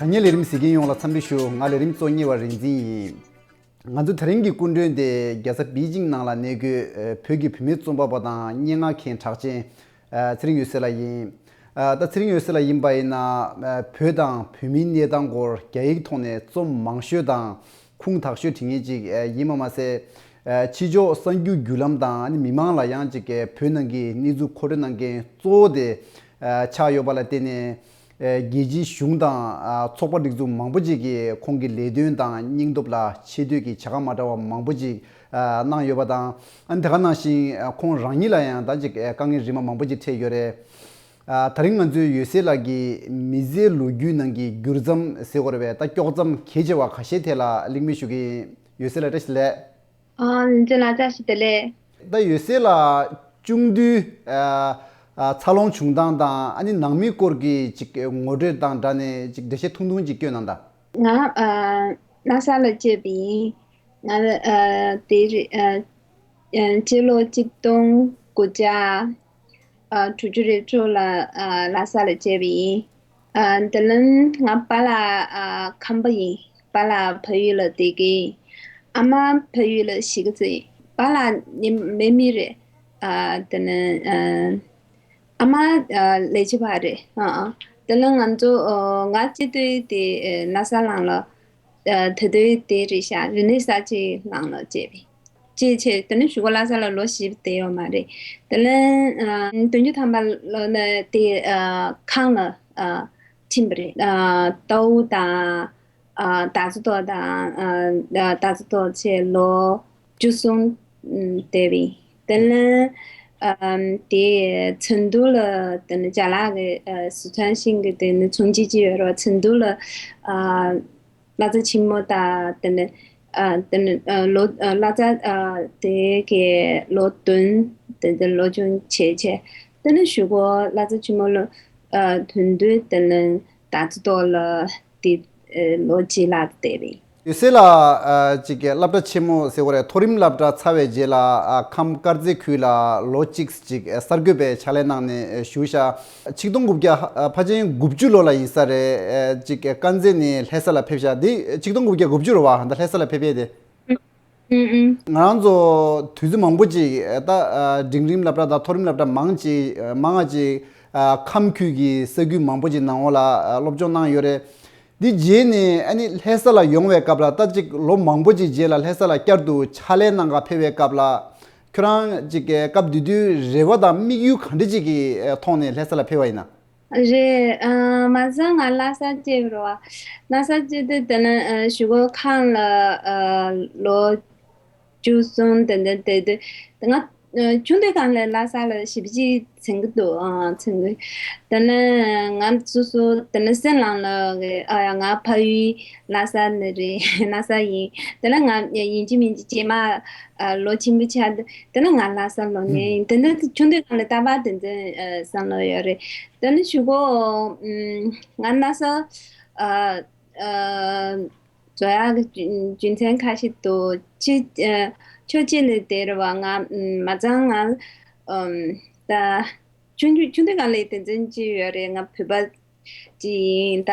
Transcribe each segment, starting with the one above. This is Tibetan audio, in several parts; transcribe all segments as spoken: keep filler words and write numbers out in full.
ངའི་ལས་རིམ་གཟིགས་མཁན་ཡོངས་ལ་འཚམས་འདྲི་ཞུ། ང་ལས་རིམ་གཙོ་བོ་གཉེར་བ་རིག་འཛིན་ཡིན། ང་ཚོ་དེ་རིང་གི་སྐུ་མགྲོན་དེ་རྒྱལ་ས་པེ་ཅིང་ནང་ལ་གནས་འཁོད་བོད་ཀྱི་བུད་མེད་རྩོམ་པ་པོ་དང་སྙན་ངག་མཁན་གྲགས་ཅན་ཚེ་རིང་འོད་ཟེར་ལགས་ཡིན། ད་ཚེ་རིང་འོད་ཟེར་ལགས་ཡིན་པ་ཡིན་ན་བོད་དང་བོད་མིའི་གནས་སྟངས་སྐོར་རྒྱ་ཡིག་ཐོག་ནས་རྩོམ་མང་ཤོས་དང་ཁུངས་དག་ཤོས་བྲིས་མཁན་ཅིག་ཡིན་པ་མ་ཟད། ཕྱི་ཕྱོགས་གསར་འགྱུར་བརྒྱུད་ལམ་དང་མི་མང་ལ་ཡང་ཅིག་བོད་ནང་གི་གནས་ཚུལ་མཁོ་སྤྲོད་གནང་མཁན་གཙོ་བོ་དེ་ཆགས་ཡོད་པ་ལ་བརྟེན་ནས། རྒྱལ་སྤྱིའི་གཞུང་དང་ཚོགས་པ་སྒྲིག་འཛུགས་མང་པོ་ཅིག་གིས་ཁོང་གི་ལས་དོན་དང་སྙིང་སྟོབས་ལ་ཆེ་བསྟོད་ཀྱི་བྱ་དགའ་མ་འདྲ་བ་མང་པོ་ཅིག་གནང་ཡོད་པ་དང་། ཨ་ནི་དེ་ག་ནང་བཞིན་ཁོང་རང་ཉིད་ལ་ཡང་ད་ཅིག་དཀའ་ངལ་རིམ་པ་མང་པོ་ཅིག་འཕྲད་ཡོད་རེད། ད་རིང་ང་ཚོས་འོད་ཟེར་ལགས་ཀྱི་མི་ཚེའི་ལོ་རྒྱུས་ནང་གི་བསྒྱུར་རྩོམ་ཟེར་དགོས་རེད་པས། ད་དཀྱོག་མཚམས་གལ་ཆེ་བ་ཁ་ཤས་ཐད་ལ་གླེང་མོལ་ཞུ་གི་ཡིན། འོད་ཟེར་ལགས་བཀྲ་ཤིས་བདེ་ལེགས། ཨ་ལན་ཅན་ལགས་བཀྲ་ཤིས་བདེ་ལེགས། ད་འོད་ཟེར་ལགས་ཆུང་དུས་ཨ་ཨ་འཚར་ལོངས་བྱུང་སྟངས་དང་ཨ་ནི་ནང་མིའི་སྐོར་གྱི་ཅིག་ངོ་སྤྲོད་དང་སྦྲགས་ནས་ཅིག་འགྲེལ་བཤད་ཐུང་ཐུང་ཅིག་སྐྱོན་གནང་དང་། ང་ཨ་ལྷ་ས་ལ་སྐྱེས་པ་ཡིན། ང་ཨ་དེ་རེད་ཨ་ཨ་སྤྱི་ལོ་གཅིག་སྟོང་དགུ་བརྒྱ་ཨ་དྲུག་ཅུ་རེ་དྲུག་ལ་ཨ་ལྷ་ས་ལ་སྐྱེས་པ་ཡིན། ཨ་དེ་ལན་ང་པཱ་ལགས་ཨ་ཁམས་པ་ཡིན། པཱ་ལགས་ཕ་ཡུལ་ལ་བསྡད་ཀྱི་ཡིན། ཨ་མ་ཕ་ཡུལ་ལ་གཞིས་ཀ་རྩེ་ཡིན། པཱ་ལགས་ནི་མེ་མི་རེད། ཨ་དེ་ལན་ཨ་ཨ་མ་ཨ་ལས་བྱེད་པ་རེད། ཨ་ཨ་དེ་ལན་ང་ཚོ་ཨ་ང་སྐྱེས་དུས་དེ་ཨ་ན་ས་ལང་ལ་ཨ་ད་དུས་དེ་རེད་ཤག་རི་ནི་ས་ཆའི་ནང་ལ་སྐྱེས་པ་ཡིན། ཅེས་བྱས་དེ་ནས་གཞུག་གུ་ལྷ་ས་ལ་ལོ་བཞི་བསྡད་ཡོད་མ་རེད། དེ་ལས་ཨ་བདུན་ཅུ་ཐམ་པ་ལོ་ནས་དེ་ཨ་ཁམས་ལ་ཨ་ཕྱིན་པ་རེད། ཨ་རྟའུ་དང་ཨ་རྡ་རྩེ་ཐོག་དང་ཨ་རྡ་རྩེ་ཐོག་བྱས་ལོ་བཅུ་གསུམ་བསྡད་པ་ཡིན། དེ་ལས་ཨ་དེ་ཚན་དུ་ལ་དེ་ནས་ཅ་ལག་གི་ཨ་སི་ཁྲོན་ཞིང་གི་དེ་ནས་ཚོང་ཅི་ཅི་ཡོད་རོགས་ཚན་དུ་ལ་ཨ། ལྷ་ས་ཆེན་མོ་དང་དེ་ནས་ཨ་དེ་ནས་ཨ་ལོ་ཨ་ལྷ་ས་ཨ་དེ་གའི་ལོ་བདུན་དེ་དེ་ལོ་ཆུང་བྱས་བྱས་དེ་ནས་གཞུག་གུ་ལྷ་ས་ཆེན་མོ་ལ་ཨ་དོན་དུ་དེ་ནས་རྡ་རྩེ་ཐོག་ལ་དེ་ཨ་ལོ་གཅིག་ལྷག་བསྡད་པ་ཡིན། འོད་ཟེར་ལགས་ཨ་ཅིག་གི་སློབ་གྲྭ་ཆེན་མོ་ཟེར་བ་རེད། མཐོ་རིམ་སློབ་གྲྭ་ཚར་བའི་རྗེས་ལ་ཨ་ཁམས་དཀར་མཛེས་ཁུལ་ལ་ལོ་གཅིག་ཅིག་གསར་འགོད་པའི་ཕྱག་ལས་གནང་ནས་བཞུགས་ཤག་ཆིག་སྟོང་དགུ་བརྒྱ་ཕལ་ཆེར་དགུ་བཅུ་ལོ་ལ་ཡིན་ས་རེད། ཅིག་དཀར་མཛེས་ནས་ལྷ་ས་ལ་ཕེབས་ཤག་འདི་ཆིག་སྟོང་དགུ་བརྒྱ་དགུ་བཅུ་རེད་བ། ད་ལྷ་ས་ལ་ཕེབས་ཡས་དེ། ཨུ་ཨུ། ང་རང་ཚོ་དུས་ཚོད་མང་པོ་ཅིག་ད་འབྲིང་རིམ་སློབ་གྲྭ་དང་མཐོ་རིམ་སློབ་གྲྭ་མང་ཅིག་མང་ང་ཅིག་ཁམས་ཁུལ་གྱི་ས་ཁུལ་མང་པོ་ཅིག་ནང་འོག་ལ་སློབ་སྦྱོང་གནང་ཡོད་རེད། འདི་རྗེས་ནས་ཨ་ནི་ལྷ་ས་ལ་ཡོང་བའི་སྐབས་ལ་ད་ཅིག་ལོ་མང་པོ་ཅིག་རྗེས་ལ་ལྷ་ས་ལ་བསྐྱར་དུ་ཕྱག་ལས་གནང་ག་ཕེབས་པའི་སྐབས་ལ། ཁྱོད་རང་ཅིག་གི་སྐབས་དེ་དུས་རེ་བ་དང་དམིགས་ཡུལ་ག་འདྲ་ཅིག་གི་ཐོག་ནས་ལྷ་ས་ལ་ཕེབས་པ་ཡིན་ན། རེད། ཨ་མ་ཟ་ང་ལྷ་ས་སྐྱེས་པ་རེད་བ། ལྷ་ས་སྐྱེས་དུས་དེ་ནས་ཨ་གཞུག་གུ་ཁམས་ལ་ཨ་ལོ་བཅུ་གསུམ་དེ་འདྲ་བསྡད་དུས་ང་ཨ་ཆུང་དུས་སྒང་ལ་ལྷ་ས་ལ་ཞེ་པོ་ཅིག་འཛིན་གྱི་འདུག་ཨ་འཛིན་གྱི། དེ་ནས་ང་སོ་སོ་དེ་ནས་སེམས་ནང་ལ་ཨ་ཡ་ང་ཕ་ཡུལ་ལྷ་ས་ནས་རེད། ལྷ་ས་ཡིན། དེ་ནས་ང་ཡིན་གཅིག་མིན་གཅིག་རྗེས་མ་ཨ་ལོ་ཆེན་པོ་ཆགས་དུས་དེ་ནས་ང་ལྷ་ས་ལོག་ནས་ཡིན། དེ་ནས་ཆུང་དུས་སྒང་ལ་རྟག་པར་དེ་འདྲ་ཨ་བསམ་བློ་ཡོད་རེད། དེ་ནས་གཞུག་གུ་ཨ་ང་ལྷ་ས་ཨ་ཨ་འགྲོ་ཡག་གི་རྒྱུ་རྒྱུ་མཚན་ཁ་ཤས་འདུག་གཅིག་ཨ་ཕྱོགས་གཅིག་ནས་དེ་རེད་བ། ང་མ་ཚང་ང་ཨམ་ད་ཆུང་ཆུང་ཆུང་དུས་སྒང་ལ་དེ་འཛིན་གྱི་ཡོད་རེད། ང་བོད་པ་གཅིག་ཡིན། ད་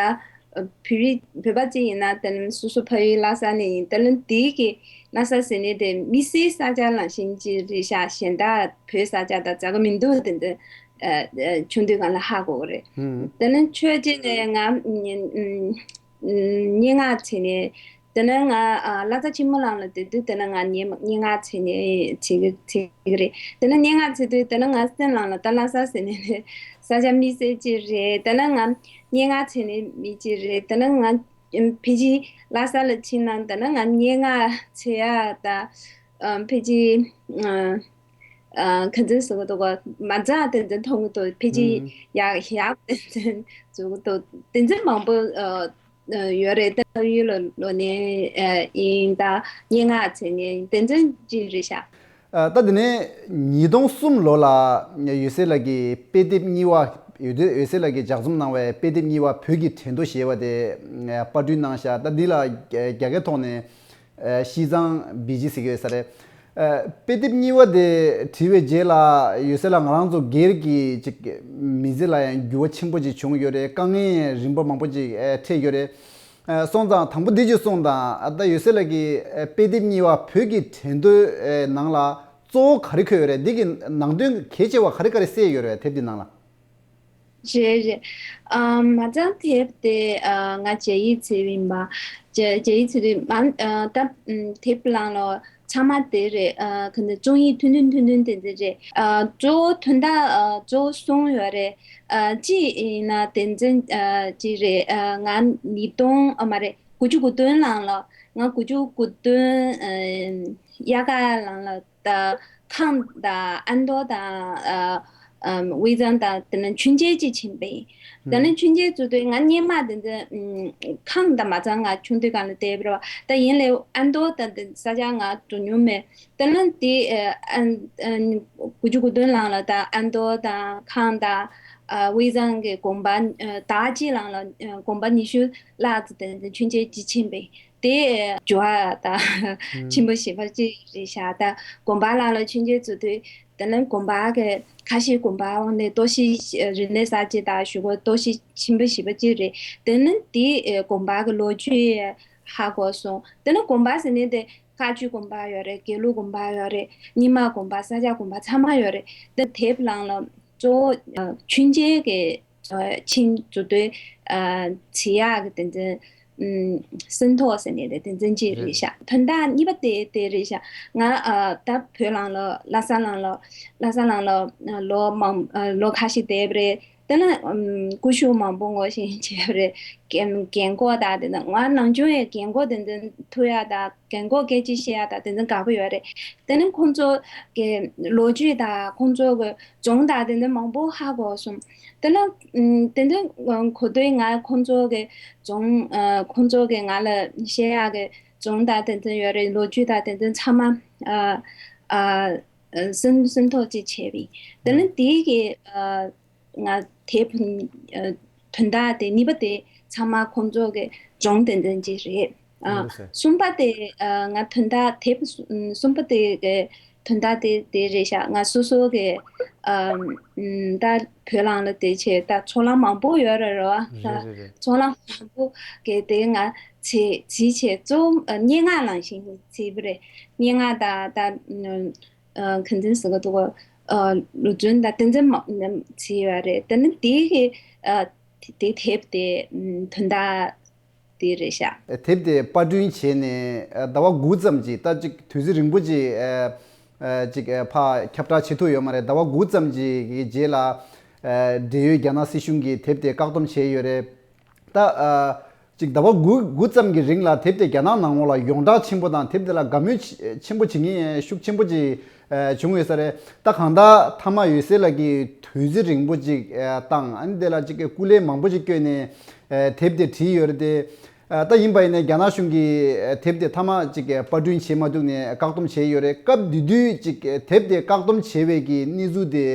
བོད་རིགས་བོད་པ་གཅིག་ཡིན་ན་དེ་ནི་སོ་སོ་ཕ་ཡུལ་ལྷ་ས་ནས་ཡིན། དེ་ནི་དེའི་གི་ལྷ་ས་ཟེར་ནས་དེ་དམིགས་བསལ་ས་ཆ་ནང་བཞིན་གྱི་རེད་ཤག་གཞན་དག་བོད་ས་ཆ་དང་འཛག་གི་མི་འདུག་དེ་འདྲ་ཨ་ཨ་ཆུང་དུས་སྒང་ལ་ཧ་གོ་གི་རེད། དེ་ནི་ཕྱོགས་གཅིག་ནས་ང་ཨམ། སྙན་ངག་བྱས་ནས། དེ་ནས་ང་ཨ་ལྷ་ས་ཆེན་མོ་ནང་ལ་བསྡད་དུས་དེ་ནས་ང་སྙན་སྙན་ངག་བྱས་ནས་བྱེད་ཀྱི་བྱེད་ཀྱི་རེད། དེ་ནས་སྙན་ངག་བྱེད་དུས་དེ་ནས་ང་སེམས་ནང་ལ་ད་ལྷ་ས་ཟེར་ནས་ནི་ས་ཆ་དམིགས་བསལ་ཅིག་རེད། དེ་ནས་ང་སྙན་ངག་བྱས་ནས་མི་ཅིག་རེད། དེ་ནས་ང་ཕལ་ཆེར་ལྷ་ས་ལ་ཕྱིན་ན་དེ་ནས་ང་སྙན་ངག་བྱེད་ཡ་ད་ཨ་ཕལ་ཆེར་ཨ་ཨ་ག་ཚོད་ཟེར་གི་འདུག་ག་མ་རྩ་དེ་ཚོ་མཐོང་གི་འདུག་ཕལ་ཆེར་ཡག་ཡག་དེ་ཚོ་བཟོ་གི་འདུག་དེ་ཚོ་མང་པོ་ཨ། ཡོད་རེད། ད་ཡུལ་ལ་ལོ་ནས་ཡིན། ད་སྙན་ངག་བྱེད་མཁན་དེ་འདྲ་ཅིག་རེད་ཤག་ཨ་ད་དེ་ནས་ཉིས་སྟོང་གསུམ་ལོ་ལ་འོད་ཟེར་ལགས་ཀྱིས་དཔེ་དེབ་གཉིས་པ། འོད་འོད་ཟེར་ལགས་ཀྱིས་ལྗགས་རྩོམ་གནང་བའི་དཔེ་དེབ་གཉིས་པ་བོད་ཀྱི་དྲན་རྟོག་ཞེས་པ་དེ་པར་སྐྲུན་གནང་ཤག་ད་འདི་ལ་རྒྱ་སྐད་ཐོག་ནས་ཤིས་ཙང་བི་ཇི་ཟེར་གྱི་ཡོད་ས་རེད། ཨ། དཔེ་དེབ་གཉིས་པ་དེ་བྲིས་པའི་རྗེས་ལ་ཡོད་ཚད་ལ་ང་རང་ཚོ་སྒེར་གྱི་ཅིག་མི་ཚེ་ལ་ཡང་འགྱུར་བ་ཆེན་པོ་ཅིག་བྱུང་ཡོད་རེད། དཀའ་ངལ་རིམ་པ་མང་པོ་ཅིག་ཨ། འཕྲད་ཡོད་རེད། ཨ། སོང་ཙང་དང་པོ་འདི་ཅིག་གསུངས་དང་། ཨ། ད་ཡོད་ཚད་ལ་གི་ཨ། དཔེ་དེབ་གཉིས་པ་བོད་ཀྱི་དྲན་ཐོའི་ཨ། ནང་ལ་གཙོ་བོ་ག་རེ་འཁོད་ཡོད་རེད། འདི་གི་ནང་དོན་གལ་ཆེ་བ་ག་རེ་ག་རེ་གསལ་ཡོད་རེད། དེབ་འདི་ནང་ལ། རེད་རེད། ཨ། མ་རྩ་དེབ་དེ་ཨ། ང་རྒྱ་ཡིག་བྲིས་ཡིན་པ། རྒྱ་རྒྱ་ཡིག་བྲིས་དུས་མ་ཨ། ད་དེབ་ནང་ལོ་ཚང་མ་དེ་རེད། ཨ། ག་ནི་རྩོམ་ཡིག་ཐུང་ཐུང་ཐུང་ཐུང་དེ་འདྲ་རེད། ཨ། གཙོ་བོ་དོན་དག་ཨ། གཙོ་བོ་གསུམ་ཡོད་རེད། ཨ། གཅིག་ཡིན་ན་དོན་ཚན་ཨ། གཅིག་རེད། ཨ། ང་ཉིས་སྟོང་ཨ། མ་རེད། དགུ་བཅུ་གོ་བདུན་ལང་ལ། ང་དགུ་བཅུ་གོ་བདུན་ཨ། དབྱར་ཁ་ལང་ལ། ད་ཁང་དང་ཨན་ཏོ་དང་ཨ། ཨམ། ཝེ་ཙང་དང་དེ་ནས་ཆུང་ཆེ་གཅིག་ཕྱིན་པ་ཡིན། དེ་ནས་ཆུང་ཆེ་ཚོ་དེ་ང་སྔོན་མ་དེ་ཚོ་ཨམ། ཁང་དང་མ་ཚང་ང་ཆུང་དུས་སྒང་ལ་བསྡད་པ་རེད་བ། ད་ཡིན་ལས་ཨན་ཏོ་དང་དེ་ས་ཆ་ང་འགྲོ་མྱོང་མེད། དེ་ནས་དེ་ཨ། ཨན་ཨན། དགུ་བཅུ་གོ་བདུན་ལང་ལ་ད་ཨན་ཏོ་དང་ཁང་དང་ཨ། ཝེ་ཙང་གི་དགོན་པ་ཨ། ཟླ་གཅིག་ལང་ལ་ཨ། དགོན་པ་ཉི་ཤུ་ལྷག་ཙམ་དེ་ཚོ་ཆུང་ཆེ་གཅིག་ཕྱིན་པ་ཡིན། དེ་ཇོ་ཨ་ད་ཆེན་པོ་ཞེ་པོ་ཅིག་རེད་ཤག་ད་དགོན་པ་ལ་ལ་ཆུང་ཆུང་ཚོ་དུས་དེ་ནས་དགོན་པ་གི་ཁ་ཤས་དགོན་པ་འོང་ནས་གཏོར་བཤིག་རིག་གནས་གསར་བརྗེ་དང་གཞུག་གུ་གཏོར་བཤིག་ཆེན་པོ་ཞེ་པོ་ཅིག་རེད། དེ་ནས་དེ་དགོན་པ་གི་ལོ་རྒྱུས་ཧ་གོ་སོང་། དེ་ནས་དགོན་པ་ཟེར་ནས་དེ་བཀའ་བརྒྱུད་དགོན་པ་ཡོད་རེད། དགེ་ལུགས་དགོན་པ་ཡོད་རེད། རྙིང་མ་དགོན་པ་ས་སྐྱ་དགོན་པ་ཚང་མ་ཡོད་རེད། དེ་དེབ་ནང་ལ་གཙོ་བོ་ཆུང་ཆུང་གི་ཆིངས་འཛུགས་དུས་ཨ། བྱེད་ཡག་གི་དེ་ཚོ་ཨམ། ཟིན་ཐོ་ཟེར་ནས་དེ་དེ་ཚོ་གཅིག་རེད་ཤག་དོན་དག་གཉིས་པ་དེ་དེ་རེད་ཤག་ང་ཨ། ད་བོད་ནང་ལ་ལྷ་ས་ནང་ལ་ལྷ་ས་ནང་ལ་ལོ་མང་ཨ། ལོ་ཁ་ཤས་བསྡད་པ་རེད། དེ་ནས་ཨམ། ཀུ་ཤུ་མང་པོ་ངོ་ཤེས་བྱས་པ་རེད། རྒན་རྒན་གོག་དང་དེ་ཚོ་ང་ནམ་རྒྱུན་ཡང་རྒན་གོག་དེ་ཚོ་ཐུག་ཡག་དང་། རྒན་གོག་སྐད་ཆ་བཤད་ཡག་དང་དེ་ཚོ་དགའ་པོ་ཡོད་རེད། དེ་ནས་ཁོང་ཚོ་གི་ལོ་རྒྱུས་དང་ཁོང་ཚོ་གི་སྦྱོང་བརྡར་དེ་ཚོ་མང་པོ་ཧ་གོ་སོང་། དེ་ནས་ཨམ། དེ་ཚོ་གོ་དུས་ང་ཁོང་ཚོ་གི་སྦྱོང་ཨ། ཁོང་ཚོ་གི་ང་ལ་བཤད་ཡག་གི་སྦྱོང་བརྡར་དེ་ཚོ་ཡོད་རེད། ལོ་རྒྱུས་དང་དེ་ཚོ་ཚང་མ་ཨ། ཨ། ཨ། ཟིན་ཟིན་ཐོ་གཅིག་བྱས་པ་ཡིན། དེ་ནས་དེ་གི་ཨ། ང་དེབ་ཨ། དོན་དག་དེ་གཉིས་པ་དེ་ཚང་མ་ཁོང་ཚོ་གི་སྦྱོང་བརྡར་དེ་ཚོ་གཅིག་རེད། ཨ། གསུམ་པ་དེ་ཨ། ང་དོན་དག་དེབ་གསུམ་པ་དེ་གི་དོན་དག་དེ་དེ་རེད་ཤག་ང་སོ་སོ་གི་ཨ། ད་བོད་ནང་ལ་དེ་བྱས་ད་ཚོགས་ལམ་མང་པོ་ཡོད་རེད་རོ། རེད་རེད་རེད། ཚོགས་ལམ་མང་པོ་གི་དེ་ང་བྱས་བྱས་བྱས་གཙོ་བོ་སྙན་ངག་ནང་བཞིན་བྱས་པ་རེད། སྙན་ངག་དང་ད་ཨ། ག་འདྲ་ཟེར་གི་འདུག་ག་ཨ། ལུས་རྩལ་དང་དེ་ཚོ་མ་བྱས་ཡོད་རེད། དེ་ནི་དེ་གི་ཨ། དེ་དེབ་དེ་དོན་དག་དེ་རེད་ཤག་དེབ་དེ་པར་སྐྲུན་བྱས་ནས་ཟླ་བ་དགུ་ཙམ་ཅིག་ད་ཅིག་དུས་ཚོད་རིང་པོ་ཅིག་ཅིག་ཕར་ཁྱབ་བསྒྲགས་བྱེད་ཐུབ་ཡོད་མ་རེད། ཟླ་བ་དགུ་ཙམ་ཅིག་གི་རྗེས་ལ་འབྲེལ་ཡོད་རྒྱ་ནག་སྲིད་གཞུང་གིས་དེབ་དེ་བཀག་སྡོམ་བྱས་ཡོད་རེད། ད་ཅིག་ཟླ་བ་དགུ་དགུ་ཙམ་གྱི་རིང་ལ་དེབ་དེ་རྒྱ་ནག་ནང་ལོགས་ལ་ཡོངས་གྲགས་ཆེན་པོ་དང་དེབ་དེ་ལ་དགའ་མོས་ཆེན་པོ་བྱེད་མཁན་ཤུགས་ཆེན་པོ་ཅིག་བྱུང་ཡོད་ས་རེད། ད་གང་ལྟར་མཐའ་མ་འོད་ཟེར་ལགས་ཀྱིས་དུས་ཚོད་རིང་པོ་ཅིག་བཏང་། ཨ་ནི་དེ་ལ་ཅིག་སྐུ་ལས་མང་པོ་ཅིག་བསྐྱོན་ནས་དེབ་དེ་བྲིས་ཡོད་རེད་དེ། ད་ཡིན་པ་ཡིན་ནའི་རྒྱ་ནག་གཞུང་གིས་དེབ་དེ་མཐའ་མ་ཅིག་པར་སྐྲུན་བྱེད་མ་ཐུབ་ནས་བཀག་སྡོམ་བྱས་ཡོད་རེད། སྐབས་དེ་དུས་ཅིག་དེབ་དེ་བཀག་སྡོམ་བྱས་པའི་གི་གནས་ཚུལ་དེ་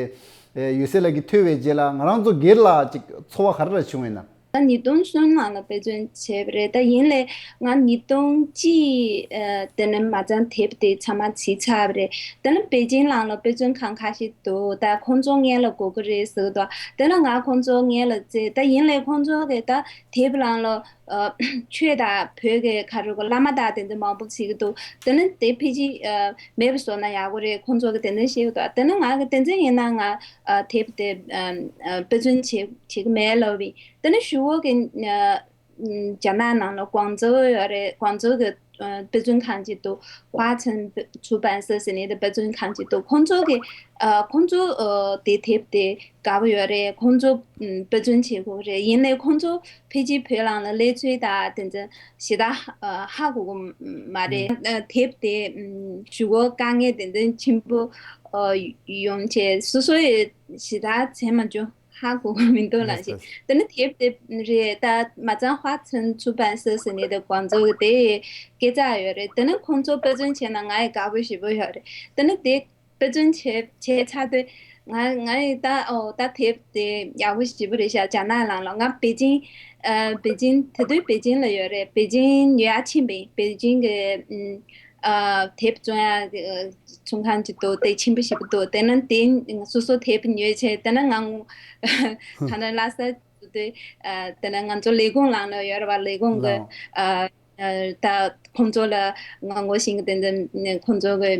འོད་ཟེར་ལགས་ཀྱིས་ཐོས་པའི་རྗེས་ལ་ང་རང་ཚོ་སྒེར་ལ་ཅིག་ཚོར་བ་ག་རེ་རེ་བྱུང་ཡོད་ན། ད་ཉིས་སྟོང་གསུམ་ནང་ལ་དཔེ་སྐྲུན་བྱས་པ་རེད། ད་ཡིན་ལས་ང་ཉིས་སྟོང་གཅིག་ཨ། དེ་ནས་མ་ཚང་དེབ་དེ་ཚང་མ་བྲིས་ཚར་བ་རེད། དེ་ནས་པེ་ཅིང་ནང་ལ་དཔེ་སྐྲུན་ཁང་ཁ་ཤས་འདུག་ད་ཁོང་ཚོ་སྔོན་ལ་དགོས་ཀྱི་རེད་ཟེར་གྱི་འདུག་དེ་ནས་ང་ཁོང་ཚོ་སྔོན་ལ་བཙལ། ད་ཡིན་ལས་ཁོང་ཚོ་གི་ད་དེབ་ནང་ལ་ཨ། ཆོས་དང་བོད་ཀྱི་ག་རེ་གོ་བླ་མ་དང་དེ་ཚོ་མང་པོ་བྲིས་ཀྱི་འདུག་དེ་ནས་དེ་ཕལ་ཆེར་ཨ། མེད་པ་བཟོ་ན་ཡག་པོ་རེད། ཁོང་ཚོ་གི་དེ་འདྲ་བཤད་ཀྱི་འདུག་དེ་ནས་ང་གི་དེ་ཚོ་ཡིན་ན་ང་ཨ། དེབ་དེ་ཨ། དཔེ་སྐྲུན་བྱེད་བྱེད་ཀྱི་མེད་ལབ་པ་ཡིན། དེ་ནས་གཞུག་གུ་གི་ཨ། རྒྱ་ནག་ནང་ལ་ཀུང་ཙོའུ་ཡོད་རེད། ཀུང་ཙོའུ་གི་ཨ། དཔེ་སྐྲུན་ཁང་ཅིག་འདུག་ཧྭ་ཚན་ཚུའུ་པན་སི་ཟེར་ནས་དེ་དཔེ་སྐྲུན་ཁང་ཅིག་འདུག་ཁོང་ཚོ་གི་ཨ། ཁོང་ཚོ་ཨ། དེ་དེབ་དེ་དགའ་པོ་ཡོད་རེད། ཁོང་ཚོ་ཨ། དཔེ་སྐྲུན་བྱེད་དགོས་རེད། ཡིན་ནའི་ཁོང་ཚོ་ཕལ་ཆེར་བོད་ནང་ལ་སླེབས་ཚུལ་དང་དེ་ཚོ་ཞེ་དྲག་ཨ། ཧ་གོ་གི་མ་རེད། ཨ། དེབ་དེ་ཨ། གཞུག་གུ་དཀའ་ངལ་དེ་འདྲ་ཆེན་པོ་ཨ། ཡོང་བྱས་སོ་སོ་ཡི་ཞེ་དྲག་བྱས་མ་བྱུང་། ཧ་གོ་གི་མི་འདུག་ལགས་ཤིག་དེ་ནི་དེབ་དེ་རེད། ད་མ་ཚང་ཧྭ་ཚན་ཚུའུ་པན་སི་ཟེར་ནས་དེ་ཀུང་ཙོའུ་གི་དེ་སྐད་ཆ་ཡོད་རེད། དེ་ནི་ཁོང་ཚོ་དཔེ་སྐྲུན་བྱས་ན་ང་ཡི་དགའ་པོ་ཞེ་པོ་ཡོད་རེད། དེ་ནི་དེ་དཔེ་སྐྲུན་བྱས་བྱས་ཚར་དུས་ང་ང་ཡི་ད་ཨོ་ད་དེབ་དེ་ཡག་པོ་ཞེ་པོ་རེད་ཤག་རྒྱ་ནག་ནང་ལ་ང་པེ་ཅིང་ཨ། པེ་ཅིང་དེ་དུས་པེ་ཅིང་ལ་ཡོད་རེད། པེ་ཅིང་ཉོ་ཡག་ཕྱིན་པ་ཡིན། པེ་ཅིང་གི་ཨམ། ཨ་དེབ་བཙོང་ཡ་ཨ་ཚོང་ཁང་ཅིག་འདུག་དེ་ཆེན་པོ་ཞེ་པོ་འདུག་དེ་ན་དེ་སོ་སོ་དེབ་ཉོས་བྱས་དེ་ན་ང་ད་ནི་ལྷ་ས་དེ་ཨ་དེ་ན་ང་ཚོ་ལས་ཁུངས་ལངས་ནས་ཡོད་རེད་བ། ལས་ཁུངས་ཀྱི་ལའོ། ཨ་ཨ་ད་ཁོང་ཚོ་ལ་ང་ངོ་ཤེས་ཀྱི་དེ་འདྲ་ཁོང་ཚོ་གི་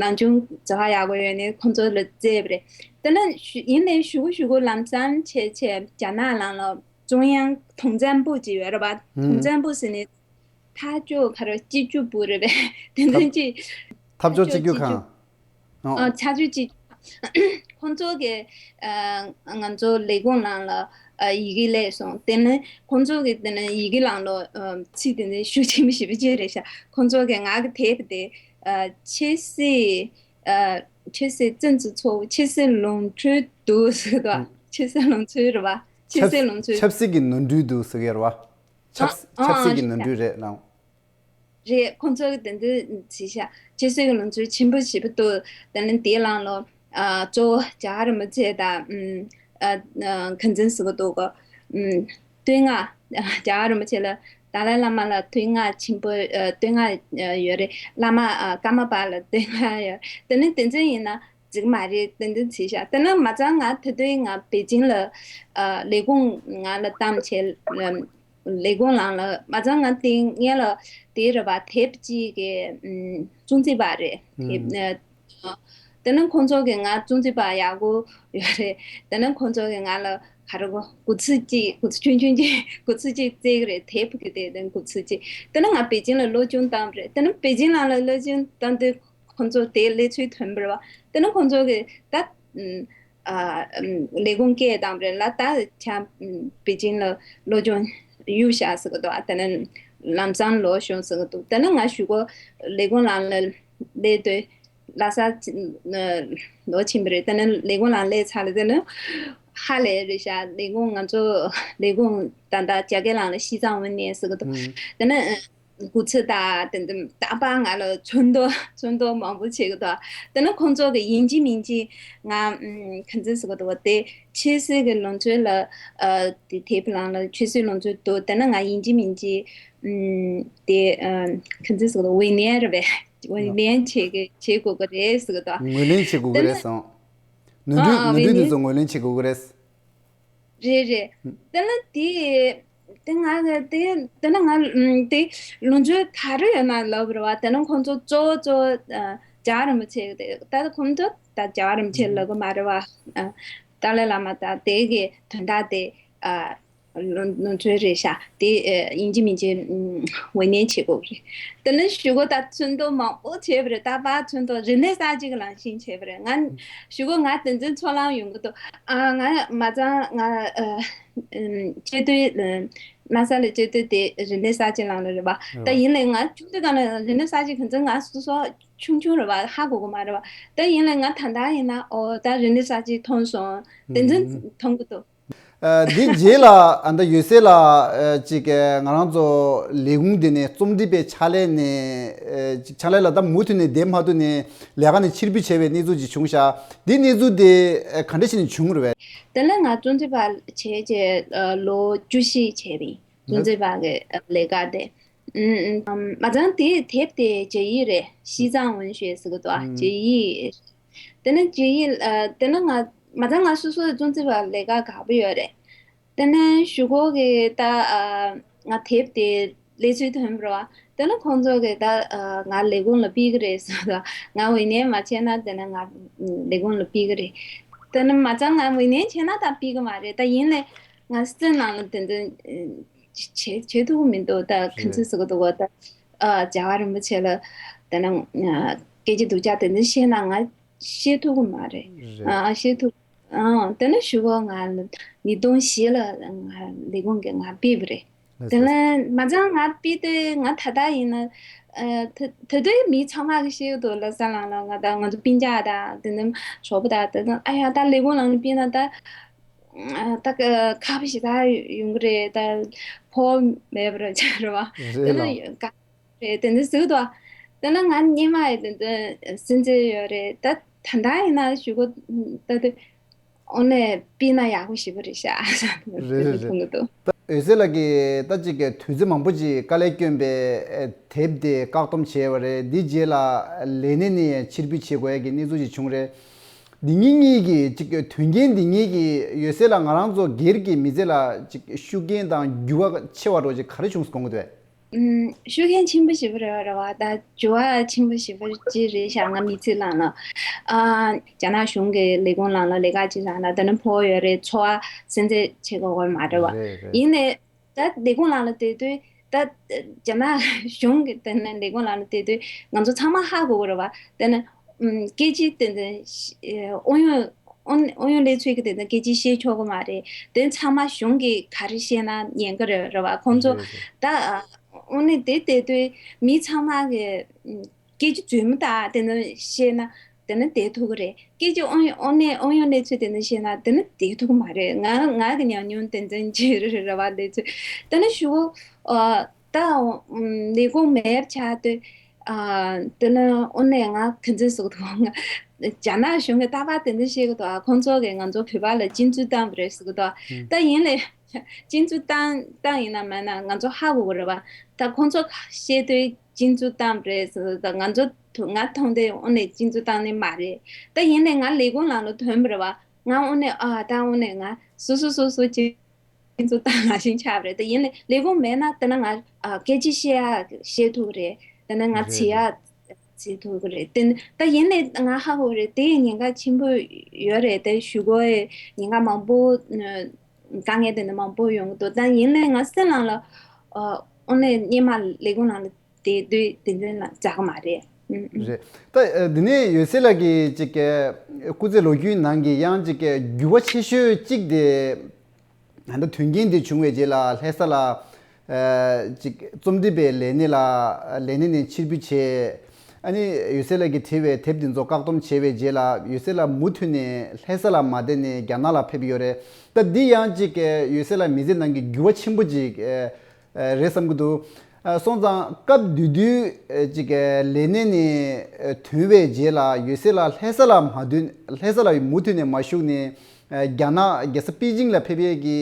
ནང་ཆུང་བྱ་བ་ཡག་པོ་ཡོད་ནས་ཁོང་ཚོ་ལ་བཙལ་བ་རེད། དེ་ན་ཞུ་ཡིན་ནའི་གཞུག་གུ་གཞུག་གུ་ལམ་སང་བྱས་བྱས་རྒྱ་ནག་ནང་ལ་ཀྲུང་དབྱང་ཐོག་བཙན་པོ་ཅིག་ཡོད་རེད་བ། ཐོག་ཨུམ། བཙན་པོ་ཟེར་ནས་ཐག་གཅོད་ག་རེ་སྤྱི་སྤྱོད་པུ་རེད་པས། དེ་འདྲ་ཅིག་ཐབས་སྐྱོ་གཅིག་གྱུར་ཁང་། ཨ་ཨོ། ཆ་ཚུལ་གཅིག་ཁོང་ཚོ་གི་ཨ་ང་ཚོ་ལས་ཁུངས་ནང་ལ་ཨ་ཡི་གེ་སླེབས་སོང་། དེ་ནས་ཁོང་ཚོ་གི་དེ་ནས་ཡི་གེ་ནང་ལ་ཨ་ཚིག་དེ་འདྲ་ཤུགས་ཆེན་པོ་ཞེ་པོ་ཅིག་རེད་ཤག་ཁོང་ཚོ་གི་ང་གི་དེབ་དེ་ཨ་ཆོས་སྲིད་ཨ་ཆོས་སྲིད་政治错误། ཆོས་སྲིད་ནོར་འཁྲུལ་འདུག་ཟེར་གི་འདུག་ཨ་ཆོས་སྲིད་ནོར་འཁྲུལ་རེད་བ། ཆོས་ཆབ་སྲིད་ནོར་འཁྲུལ། ཆབ་སྲིད་ཀྱི་ནོར་འཁྲུལ་འདུག་ཟེར་གི་རེད་བ། ཨ་ཆབ་ཨ་ཆབ་ཨ་སྲིད་ཀྱི་རེད་ནོར་ཤག་འཁྲུལ་རེད་ལགས། རེད། ཁོང་ཚོ་གི་དེ་འདྲ་བྱས་ཤག་ཆོས་སྲིད་ཀྱི་ནོར་འཁྲུལ་ཆེན་པོ་ཞེ་པོ་འདུག་དེ་ནས་དེའི་ནང་ལ་ཨ་གཙོ་བོ་རྒྱལ་བ་རིན་པོ་ཆེ་དང་ཨ་ཨ་ག་ཚོད་ཟེར་གི་འདུག་གོ་ཨ་བསྟོད་བསྔགས། རྒྱལ་བ་རིན་པོ་ཆེ་ལ་ཏཱ་ལའི་བླ་མ་ལ་བསྟོད་བསྔགས་ཆེན་པོ་ཨ་བསྟོད་བསྔགས་ཨ་ཡོད་རེད། བླ་མ་ཨ་ཀརྨ་པ་ལ་བསྟོད་བསྔགས་ཡོད། དེ་ནས་དེ་ཚོ་ཡིན་ན་འགྲིག་མ་རེད། དེ་འདྲ་བྱས་ཤག་དེ་ན་མ་ཚང་ང་དེ་དུས་ང་པེ་ཅིང་ལ་ཨ་ལས་ཁུངས་ང་ལ་བཏང་བྱས་ཨ་ལས་ཁུངས་ནང་ལ་མ་ཚང་ང་དེ་སྔོན་ལ་དེ་རེད་བ། དེབ་ཅིག་གི་ཨམ་གཙོ་འཛིན་པ་རེད། དེབ་ཨ་དེ་ནས་ཁོང་ཚོ་གི་ང་གཙོ་འཛིན་པ་ཡག་པོ་ཡོད་རེད། དེ་ནས་ཁོང་ཚོ་གི་ང་ལ་ག་རེ་གོ་སྒོར་ཚིག་གཅིག་སྒོར་ཚིག་ཆུང་ཆུང་གཅིག་སྒོར་ཚིག་གཅིག་བཙལ་གི་རེད། དེབ་གི་དེ་དེ་སྒོར་ཚིག་གཅིག་དེ་ནས་ང་པེ་ཅིང་ལ་སློབ་སྦྱོང་བཏང་བ་རེད། དེ་ནས་པེ་ཅིང་ནང་ལ་སློབ་སྦྱོང་བཏང་དུས་ཁོང་ཚོ་དེ་གླེང་ཚུལ་ཐོན་པ་རེད་བ། དེ་ནས་ཁོང་ཚོ་གི་ད་ཨ་ཨམ་ལས་ཁུངས་སྐད་བཏང་བ་རེད་ལ། ད་ཆ་ཨམ་པེ་ཅིང་ལ་སློབ་སྦྱོང་གཡུག་བཞག་ཟེར་གི་འདུག་ཨ་དེ་ནས་ལམ་སང་ལོག་ཤོག་ཟེར་གི་འདུག་དེ་ནས་ང་གཞུག་གུ་ལས་ཁུངས་ནང་ལ་སླེབས་དུས་ལྷ་ས་ལོག་ཕྱིན་པ་རེད། དེ་ནས་ལས་ཁུངས་ནང་སླེབས་ཚར་ལ་དེ་ནས་ཧ་ལས་རེད་ཤག་ལས་ཁུངས་ང་ཚོ་ལས་ཁུངས་ད་ལྟ་རྒྱ་སྐད་ནང་ལ་西藏文联ཟེར་གི་འདུག་ཨུམ། དེ་ནས་ཨ་སྒོར་ཚིག་དང་དེ་འདྲ་རྟག་པར་ང་ལ་ཚོན་མདོག་ཚོན་མདོག་མང་པོ་བྱེད་ཀྱི་འདུག་དེ་ནས་ཁོང་ཚོ་གི་ཡིན་གཅིག་མིན་གཅིག་ང་ཨམ་ག་ཚོད་ཟེར་གི་འདུག་བ། དེ་ཆོས་སྲིད་ཀྱི་ལོ་ཚོད་ལ་ཨ་དེ་དེབ་ནང་ལ་ཆོས་སྲིད་ལོ་ཚོད་འདུག་དེ་ནས་ང་ཡིན་གཅིག་མིན་གཅིག་ཨམ་དེ་ཨ་ག་ཚོད་ཟེར་གི་འདུག་འོས་འདེམས་རེད་པས། འོས་འདེམས་བྱེད་ཀྱི་བྱེད་དགོས་ཀྱི་རེད་ཟེར་གི་འདུག་ངོས་ལེན་བྱེད་དགོས་ཀྱི་དེ་རེད་ནས་སོང་། ནོར་ཨ་འཁྲུལ་ཨ་ནོར་འོས་འཁྲུལ་དེ་འདེམས། ཚོ་ངོས་ལེན་བྱེད་དགོས་ཀྱི་རེད། རེད་རེད། དེ་ལ་དེ་དེ་ང་གི་དེ་དེ་ན་ང་ཨམ་དེ་ལོ་ཚོད་ག་རེ་ཡོད་ན་ལབ་རེད་བ། དེ་ན་ཁོང་ཚོ་གཙོ་བོ་གཙོ་བོ་ཨ་རྒྱལ་བ་རིན་པོ་ཆེ་གི་དེ་ད་ཁོང་ཚོ་ད་རྒྱལ་བ་རིན་པོ་ཆེ་ལབ་གི་མ་རེད་བ། ཨ་ཏཱ་ལའི་བླ་མ་ད་དེ་གི་དོན་དག་དེ་ཨ་ལོ་ལོ་ཚོད་རེད་ཤག་དེ་ཨ་ཡིན་གཅིག་མིན་གཅིག་ཨམ་འོས་འདེམས་བྱེད་དགོས་རེད། དེ་ན་གཞུག་གུ་ད་ཚོན་མདོག་མང་པོ་བྱས་པ་རེད། ད་ཕར་ཚོན་མདོག་རིག་གནས་གསར་བརྗེ་གི་ནང་བཞིན་བྱས་པ་རེད། ང་གཞུག་གུ་ང་དེ་ཚོའི་ཚོར་སྣང་ཡོང་གི་འདུག་ཨ་ང་མ་ཚང་ང་ཨ་ཨམ་སྤྱི་འཐུས་ཨ་ལྷ་ས་ལ་སྤྱི་འཐུས་དེ་རིག་གནས་གསར་བརྗེ་ནང་ལ་རེད་བ། ད་ཡིན་ནའི་ང་ཆུང་དུས་སྒང་ལ་རིག་གནས་གསར་བརྗེ་གི་ཚོན་ང་སོ་སོ་ཆུང་ཆུང་རེད་བ། ཧ་གོ་གི་མ་རེད་བ། ད་ཡིན་ནའི་ང་ད་ལྟ་ཡིན་ན་ཨོ་ད་རིག་གནས་གསར་བརྗེ་མཐོང་སོང་། དེ་ཚོ་ཨུམ་མཐོང་གི་འདུག་ཨ་འདི་རྗེས་ལ་ཨ་ད་ཡོད་སའི་ལ་ཨ་ཅིག་ཨ་ང་རང་ཚོ་ལས་ཁུངས་འདི་ནས་རྩོམ་སྒྲིག་པའི་ཕྱག་ལས་ནས་ཨ་ཅིག་ཕྱག་ལས་ལ་ད་མུ་མཐུད་ནས་བསྡད་མ་ཐུབ་ནས་ལས་ཀ་ནས་ཕྱིར་འབུད་བྱས་པའི་གནས་ཚུལ་ཅིག་བྱུང་ཤག་འདི་གནས་ཚུལ་དེ་ཨ་ག་འདྲ་བྱས་ནས་བྱུང་རེད་པས། དེ་ལ་ང་རྩོམ་སྒྲིག་པ་བྱས་རྗེས་ཨ་ལོ་བཅུ་བཞི་བྱས་པའི་རྩོམ་སྒྲིག་པ་གི་ཨ་ལས་ཀ་དེ། ཨུམ་ཨུམ། མ་ཚང་དེ་དེབ་དེ་རྒྱ་ཡིག་རེད། 西藏文学ཟེར་གི་འདུག་ཨ། ཨུམ། རྒྱ་ཡིག་དེ་ནས་རྒྱ་ཡིག་ཨ་དེ་ནས་ང་མ་ཚང་ང་སོ་སོའི་རྩོམ་རྩིས་པ་ལས་ཀ་དགའ་པོ་ཡོད་རེད། དེ་ནས་གཞུག་གུ་གི་ད་ཨ་ང་དེབ་དེ་སླེབས་ཚུལ་ཐོན་པ་རེད་བ། དེ་ནས་ཁོང་ཚོ་གི་ད་ཨ་ང་ལས་ཁུངས་ལ་ཕུལ་གི་རེད་ཟེར་བ། ང་འོས་འདེམས་མ་བྱས་ན་དེ་ནས་ང་ལས་ཁུངས་ལ་ཕུལ་གི་རེད། དེ་ནས་མ་ཚང་ང་འོས་འདེམས་བྱས་ན་ད་ཕུལ་གི་མ་རེད། ད་ཡིན་ནའི་ང་སེམས་ནང་ལ་དེ་འདྲ་བྱེད་བྱེད་ཐུབ་ཀྱི་མི་འདུག་ད་ག་ཚོད་ཟེར་གི་འདུག་གོ་ད་ཨ་རྒྱལ་བ་རིན་པོ་ཆེ་ལ་དེ་ནས་ཨ་སྐད་ཆ་སྡུག་ཅག་དེ་འདྲ་བཤད་ན་ང་བཤད་ཐུབ་ཀྱི་མ་རེད། རེད། ཨ་བཤད་ཐུབ། ཨ་དེ་ནས་གཞུག་གུ་ང་ཉིས་སྟོང་བཞི་ལ་ང་ལས་ཁུངས་ཀྱིས་ང་ཕུད་པ་རེད། ལགས་དེ་སོ། ནས་མ་ཚང་ང་ཕུད་དུས་ང་ད་ལྟ་ཡིན་ན་ཨ་ད་ད་དུང་མི་ཚང་མ་གིས་བཤད་ཀྱི་འདུག་ལྷ་ས་ནང་ལ་ང་དང་ང་ཚོ་སྤུན་ཀྱག་དང་དེ་ནས་གྲོགས་པོ་དང་དེ་ནས་ཨ་ཡ་ད་ལས་ཁུངས་ནང་ལ་ཕུད་ན་ད་ཨ་ད་ཁ་ཁ་ཤས་ད་ཡོང་གི་རེད། ད་ཕོ་མེད་པར་བྱ་རེད་བ། རེད་དེ་ལགས། ནས་ཡོད་ག་རེད་དེ་འདྲ་ཟེར་གི་འདུག་དེ་ནས་ང་སྔོན་མ་ཡི་དེ་འདྲ་སེམས་ཚོར་ཡོད་རེད། ད་ད་ལྟ་ཡིན་ན་གཞུག་གུ་ད་དེ་ ཨོ་ནས་ཕུལ་ན་ཡག་པོ་ཞེ་པོ་རེད་ཤག་རེད་རེད་རེད། མཐོང་གི་འདུག་ད་འོད་ཟེར་ལགས་ཀྱིས་ད་ཅིག་གི་དུས་ཚོད་མང་པོ་ཅིག་དཀའ་ལས་བསྐྱོན་པའི་དེབ་དེ་བཀག་སྡོམ་བྱས་པ་རེད། འདི་རྗེས་ལ་ལས་གནས་ནས་ཕྱིར་འབུད་བྱེད་དགོས་ཡ་གི་གནས་ཚུལ་ཅིག་བྱུང་རེད། འདི་གཉིས་གཉིས་ཀྱི་ཅིག་དོན་རྐྱེན་འདི་གཉིས་ཀྱིས་འོད་ཟེར་ལགས་ང་རང་ཚོ་སྒེར་གྱི་མི་ཚེ་ལ་ཅིག་ཤུགས་རྐྱེན་དང་འགྱུར་བ་ཆེ་བ་འདྲ་ཅིག་ག་རེ་བྱུང་སོང་དགོངས་ཀྱི་འདུག་ཨམ། ཤུགས་རྐྱེན་ཆེན་པོ་ཞེ་པོ་རེད་བ་རེད་བ། ད་འགྱུར་བ་ཆེན་པོ་ཞེ་པོ་ཅིག་རེད་ཤག་ང་མི་ཚེ་ནང་ལ། ཨ། རྒྱ་ནག་གཞུང་གི་ལས་ཁུངས་ནང་ལ་ལས་ཀ་ཅིག་བྱས་ན་དེ་ནི་ཕོ་ཡོད་རེད། འཚོ་བ་སེམས་ཚེགས་ཆེ་གོ་གོ་མ་རེད་བ། རེད་རེད། ཡིན་ནའི་ད་ལས་ཁུངས་ནང་ལ་བསྡད་དུས་ད་རྒྱ་ནག་གཞུང་གི་དེ་ནི་ལས་ཁུངས་ནང་ལ་བསྡད་དུས་ང་ཚོ་ཚང་མ་ཧ་གོ་གི་རེད་བ། དེ་ནི་ཨམ། སྐད་ཆ་དེ་འདྲ་ཨེ། ཨུ་ཡོན་ཨུ་ཨུ་ཡོན་ལས་ཚོགས་ཀྱི་དེ་འདྲ་སྐད་ཆ་བཤད་ཆོག་གི་མ་རེད། དེ་ཚང་མ་གཞུང་གིས་ག་རེ་བཤད་ན་ཉན་གི་རེད་རེད་བ་ཁོང་ཚོ། རེད་རེད། ད་ཨ། དངོས་གནས་དེ་བལྟས་དུས་མི་ཚང་མ་གི་ཨམ། སྐད་ཆ་རྫུན་མ་དག་དེ་འདྲ་བཤད་ན་དེ་འདྲ་བསྡད་ཐུབ་ཀྱི་རེད། སྐད་ཆ་ཨུ་ཡོན་ཨུ་ནས་ཨུ་ཡོན་ལས་ཚོགས་དེ་འདྲ་བཤད་ན་དེ་འདྲ་བསྡད་ཐུབ་ཀྱི་མ་རེད། ང་ང་གི་ཉམས་མྱོང་དེ་འདྲ་ཅིག་རེད་རེད་བ། ལས་ཚོགས་དེ་འདྲ་ཞུ་གོ་ཨ། ད་ཨུམ། ལས་ཁུངས་མེད་པ་ཆགས་དུས། ཨ། དེ་ནས་དངོས་གནས་ང་ག་འདྲ་ཟེར་དགོས་འདུག་ང་རྒྱ་ནག་གཞུང་གིས་རྟག་པར་དེ་འདྲ་བཤད་ཀྱི་འདུག་ཨ། ཁོང་ཚོ་གིས་ང་ཚོ་བོད་པ་ལ་གཅིག་མཛུབ་བསྟན་པ་རེད་ཟེར་གྱི་འདུག་ཨ། ཨུམ། ད་ཡིན་ནའི་གཅིག་མཛུབ་བསྟན་བསྟན་ཡིན་ན་མིན་ན་ང་ཚོ་ཧ་གོ་གི་རེད་བ། ད་ཁོང་ཚོ་བཤད་དུས་གཅིག་མཛུབ་བསྟན་པ་རེད་ཟེར། ད་ང་ཚོ་ང་མཐོང་དུས་དངོས་གནས་གཅིག་མཛུབ་བསྟན་ནི་མ་རེད། ད་ཡིན་ནའི་ང་ལས་ཁུངས་ནང་ལ་ཐོན་པ་རེད་བ། ང་དངོས་གནས་ཨ། ད་དངོས་གནས་ང་སོ་སོ་སོ་སོ་གཅིག་ཁྱེད་ཚོ་ཏང་ནང་བཞིན་ཆགས་པ་རེད། ད་ཡིན་ནའི་ལས་ཁུངས་མེད་ན་དེ་ན་ང་ཨ། སྐད་ཆ་བཤད་ཡག་བཤད་ཐུབ་ཀྱི་རེད། དེ་ན་ང་རེད་བྱེད་རེད། ཡག་བྱེད་ཐུབ་ཀྱི་རེད། དེ་ད་ཡིན་ནའི་ང་ཧ་གོ་གི་རེད། དེ་ཉེན་ཁ་ཆེན་པོ་ཡོད་རེད། དེ་ཞུ་དགོས་ཉེན་ཁ་མང་པོ་དཀའ་ངལ་དེ་འདྲ་མང་པོ་ཡོང་གི་འདུག་ད་ཡིན་ནའི་ང་སེམས་ནང་ལ་ཨ། དངོས་གནས་སྔོན་མ་ལས་ཁུངས་ནང་ལ་དེ་དུས་དེ་འདྲ་ལ་འཛག་གི་མ་རེད། ཨུམ་ཨུམ། རེད། ད་ཨ། འདི་ནས་འོད་ཟེར་ལགས་ཀྱིས་ཅིག་གི་སྐུ་ཚེ་ལོ་རྒྱུས་ནང་གི་ཡང་ཅིག་གི་འགྱུར་བ་ཆེ་ཤོས་གཅིག་དེ། ད་དོན་རྐྱེན་འདི་བྱུང་བའི་རྗེས་ལ་ལྷ་ས་ལ་ཨ། ཅིག་རྩོམ་སྒྲིག་པའི་ལས་གནས་ལ་ལས་གནས་ནས་ཕྱིར་འབུད་བྱས། ཨ་ནི་འོད་ཟེར་ལགས་ཀྱིས་བྲིས་པའི་དེབ་འདི་ཚོ་བཀག་སྡོམ་བྱས་པའི་རྗེས་ལ་འོད་ཟེར་ལགས་མུ་མཐུད་ནས་ལྷ་ས་ལ་མ་བསྡད་ནས་རྒྱ་ནག་ལ་ཕེབས་ཡོད་རེད། ད་འདི་ཡང་ཅིག་གི་འོད་ཟེར་ལགས་མི་ཚེ་ནང་གི་འགྱུར་བ་ཆེན་པོ་ཅིག་ཨ། རེད་བསམ་གྱི་འདུག་ཨ། སོང་ཙང་སྐབས་དེ་དུས་ཨ། ཅིག་ལས་གནས་ནས་ཨ། ཐོན་པའི་རྗེས་ལ་འོད་ཟེར་ལགས་ལྷ་ས་ལ་མ་ཐོན། ལྷ་ས་ལ་མུ་མཐུད་ནས་མ་བཞུགས་ནས་ཨ། རྒྱ་ནག་རྒྱལ་ས་པེ་ཅིང་ལ་ཕེབས་ཡས་ཀྱི་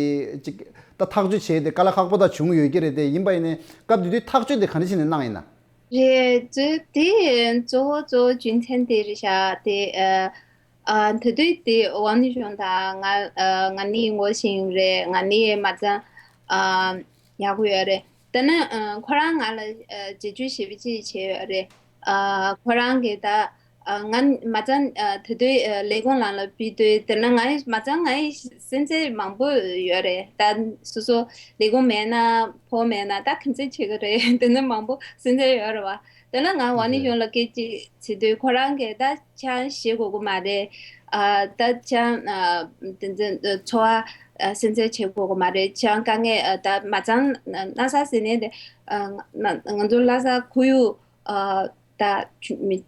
ཅིག་ད་ཐག་གཅོད་བྱས་ཏེ་དཀའ་ལས་ཁག་པོ་ད་བྱུང་ཡོད་ཀྱི་རེད། དེ་ཡིན་པ་ཡིན་ནའི་སྐབས་དེ་དུས་ཐག་གཅོད་དེ་ག་འདྲ་བྱས་ནས་གནང་ཡིན་ན། རེད། གཙོ་དེ་གཙོ་བོ་གཙོ་བོ་རྒྱུ་མཚན་དེ་རེད་ཤག་དེ་ཨ། ཨ། ད་དུས་དེ་ཝང་ནི་ཞོན་དང་ང་ཨ། ང་གཉིས་ངོ་ཤེས་ཡོད་རེད། ང་གཉིས་མ་ཚང་ཨ། ཡག་པོ་ཡོད་རེད། དེ་ནས་ཨ། ཁོ་རང་ང་ལ་ཨ། བརྗེ་བརྗེ་ཞེ་པོ་ཅིག་བྱས་ཡོད་རེད། ཨ། ཁོ་རང་གིས་ད་ཨ། ང་མ་ཚང་ཨ། ད་དུས་ཨ། ལས་ཁུངས་ནང་ལ་ཕུད་དུས་དེ་ནས་ང་ཡི་མ་ཚང་ང་ཡི་སེམས་ཚེགས་མང་པོ་ཡོད་རེད། ད་སོ་སོ་ལས་ཁུངས་མེད་ན་ཕོ་མེད་ན་ད་ག་འདྲ་བྱེད་ཀྱི་རེད། དེ་ནས་མང་པོ་སེམས་ཚེགས་ཡོད་རེད་བ། དེ་ནས་ང་ཝང་ནི་ཞོན་ལ་སྐད་ཆ་དྲིས་དུས་ཁོ་རང་གིས་ད་ཆང་བཞེས་དགོས་ཀྱི་མ་རེད། ཨ། ད་ཆང་ཨ། དེ་ཚོ་འཚོ་བ་ཨ། སེམས་ཚེགས་བྱེད་དགོས་ཀྱི་མ་རེད། ཆང་དཀའ་ངལ་ཨ། ད་མ་ཚང་ན་ས་ཟེར་ནས་དེ་ཨ། ང་ང་ཚོ་ལྷ་ས་ཁོར་ཡུག་ཨ། ད་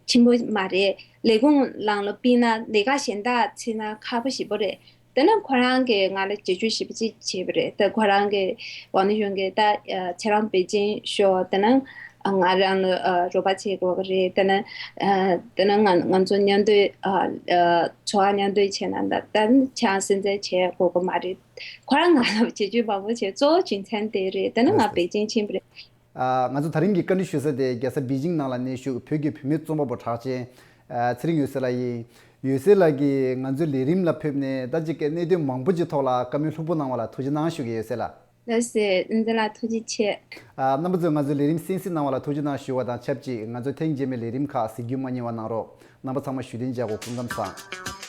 ཆེན་པོ་མ་རེད། ལས་ཁུངས་ནང་ལ་ཕུད་ན་ལས་ཀ་གཞན་དག་བྱེད་ན་ཁག་པོ་ཞེ་པོ་རེད། དེ་ནས་ཁོ་རང་གིས་ང་ལ་བརྗེ་བརྗེ་ཞེ་པོ་ཅིག་བྱས་པ་རེད། ད་ཁོ་རང་གིས་ཝང་ནི་ཞོན་གྱིས་ད་ཨ། ཁྱེད་རང་པེ་ཅིང་ཤོག་དེ་ནས་ཨ། ང་རང་ལ་ཨ། རོགས་པ་བྱེད་དགོས་ཀྱི་རེད། དེ་ནས་ཨ། དེ་ནས་ང་ང་ཚོ་མཉམ་དུ་ཨ། ཨ། འཚོ་བ་མཉམ་དུ་བྱས་ན་ད་ད་ཆང་སེམས་ཚེགས་བྱེད་དགོས་ཀྱི་མ་རེད། ཁོ་རང་ང་ལ་བརྗེ་བརྗེ་མང་པོ་བྱས། གཙོ་བོ་རྒྱུ་མཚན་དེ་རེད། དེ་ནས་ང་པེ་ཅིང་ཕྱིན་པ་རེད། ཨ། ང་ཚོ་ད་རིང་གི་བཀའ་འདྲི་ཞུ་ས་དེ་རྒྱལ་ས་པེ་ཅིང་ནང་ལ་གནས་བཞུགས་བོད་ཀྱི་བུད་མེད་རྩོམ་པ་པོ་གྲགས་ཅན་ཨ། ཚེ་རིང་འོད་ཟེར་ལགས་ཡིན། འོད་ཟེར་ལགས་ཀྱིས་ང་ཚོའི་ལས་རིམ་ལ་ཕེབས་ནས་ད་ཅིག་གི་གནད་དོན་མང་པོ་ཅིག་ཐོག་ལ་བཀའ་མོལ་ལྷུག་པོ་གནང་བ་ལ་ཐུགས་རྗེ་གནང་ཞུ་གི་ཡོད་ཟེར་ལ། ལགས་སེ། འོད་ཟེར་ལགས་ཐུགས་རྗེ་ཆེ། ཨ། རྣམ་པ་ཚོས་ང་ཚོའི་ལས་རིམ་གསན་གཟིགས་གནང་བ་ལ་ཐུགས་རྗེ་གནང་ཞུ་བ་དང་ཆབས་ཅིག་ང་ཚོའི་ཐེངས་རྗེས་མའི་ལས་རིམ་ཁག་གཟིགས་རྒྱུ་མ་བསྙེལ་བ་གནང་རོགས། རྣམ་པ་ཚང་མ་བཞུགས་གདན་འཇགས་དགོས། སྐུ་ཁམས་བཟང་།